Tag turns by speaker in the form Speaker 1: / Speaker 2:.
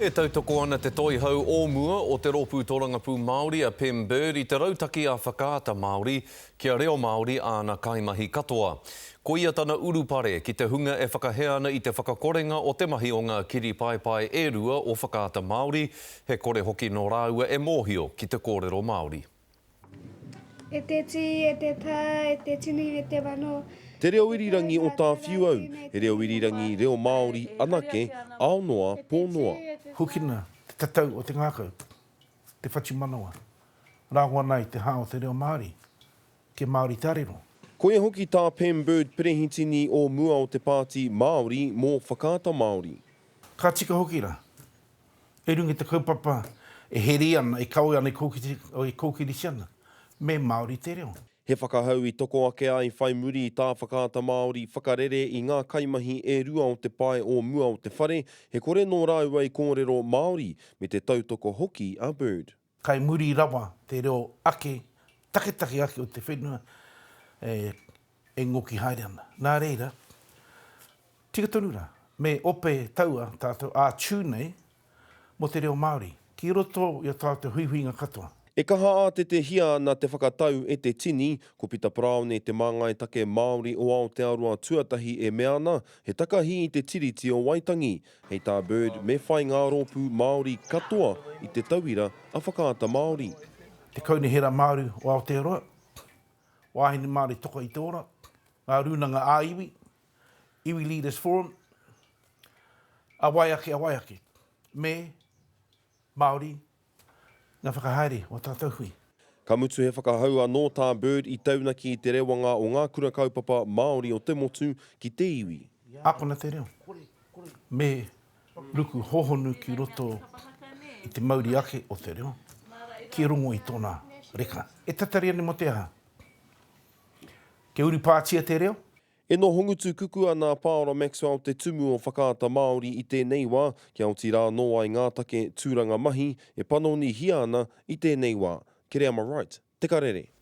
Speaker 1: E tautoko ana te toihau o mua o te Rōpū Tōrangapū Māori a Pem Bird i te rautaki a Whakaata Māori kia reo Māori āna kaimahi katoa. Koia tana urupare ki te hunga e whakahē ana i te whakakorenga o te mahi o ngā kiripaepae e rua o Whakaata Māori, he kore hoki nō rāua e mōhio ki te kōrero Māori.
Speaker 2: E te tī, e te tā, e te tini, e te mano.
Speaker 3: Te reo irirangi o Tāwhiuau, he reo irirangi reo Māori anake, ao noa, pō noa.
Speaker 4: Hukina te tatau o te ngākau, te whatumanawa, rāngo ana i te hā o te reo Māori, kia Māori te arero.
Speaker 3: Koia hoki tā Pem Bird perehitini o mua o te Pāti Māori mō Whakaata Māori.
Speaker 4: Ka tika hoki rā, I runga i te kaupapa e heri ana, e kawe ana, e kōkiritia ana, me Māori te reo.
Speaker 3: He whakahau i toko ake ai whai muri i tā Whakaata Māori whakarere i ngā kaimahi e rua o te pae o mua o te whare, he kore nō rāua i kōrero Māori, me te tautoko hoki a Bird.
Speaker 4: Kai muri rawa te reo ake, taketake ake o te whenua e ngoki haere ana. Nā reira, tika tonu rā, me ope taua tātou ā-tū nei mō te reo Māori ki roto i a tātou huihuinga katoa.
Speaker 3: E kaha ātetehia ana te whakatau e te tini, ko Pita Paraone te māngai take Māori o Aotearoa tuatahi e mea ana, he takahi i te Tiriti o Waitangi. Hei tā Bird, me whai ngā rōpū Māori katoa i te tauira a Whakaata Māori.
Speaker 4: Te Kaunihera Māori o Aotearoa, Wāhine Māori Toka i te Ora, ngā rūnanga ā-iwi, Iwi Leaders Forum, a wai ake, a wai ake, me Māori ngā whakahaere o tātou hui.
Speaker 3: Ka mutu he whakahau anō tā Bird i taunaki i te rewanga o ngā kura kaupapa Māori o te motu ki te iwi.
Speaker 4: Ākona te reo, me Ruku hohonu ki roto i te mauri ake o te reo, ki rongo i tona reka. E tatari ana mo te aha? Kia urupātia te reo?
Speaker 3: E noho ngutu kuku ana a Pāora Maxwell te tumu o Whakaata Māori i tēnei wā, kia oti rā anō ai ngā take tūranga mahi e panonihia ana i tēnei wā. Kereama Wright, Te Karere.